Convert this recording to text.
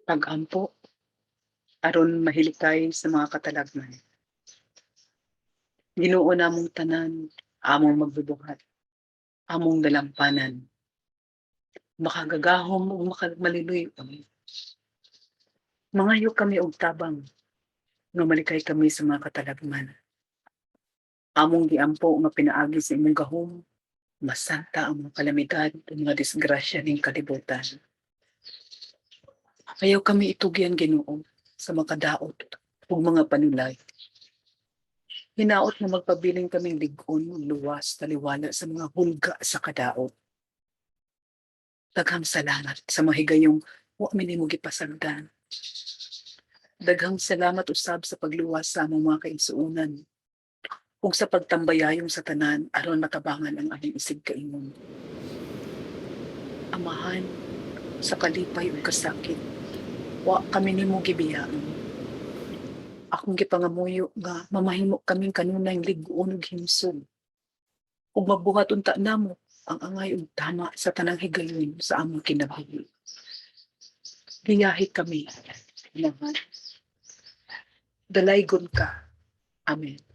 Pag-ampo aron mahilikay sa mga katalagman. Ginoo namong tanan, among magbubuhat, among dalampanan. Makagagahom ug makaliliw-on. Mangayo kami og tabang nga malikay kami sa mga katalagman. Among giampo nga pinaagi sa imong gahom, masanta ang mga kalamidad ug mga disgrasya ning kalibutan. Ayaw kami itugyan, Ginoo, sa makadaot ug mga panulay. Hinaot nga magpabilin kaming lig-on ug luwas taliwala sa mga hulga sa kadaot. Daghang salamat sa mga higayong wa mi nimo gipasagdan. Daghang salamat usab sa pagluwas sa among mga kaigsuonan ug sa pagtambayayong sa tanan aron matabangan ang aming isigkaingon. Amahan, sa kalipay ug kasakit, wa kami nimo gibiyaan. Akong gipangamuyo nga mamahimo kaming kanunay lig-on ug himsog ug mabuhat unta namo ang angay ug tama sa tanang higayon sa among kinabuhi. Giyahi kami, Amahan. Dalaygon ka. Amen.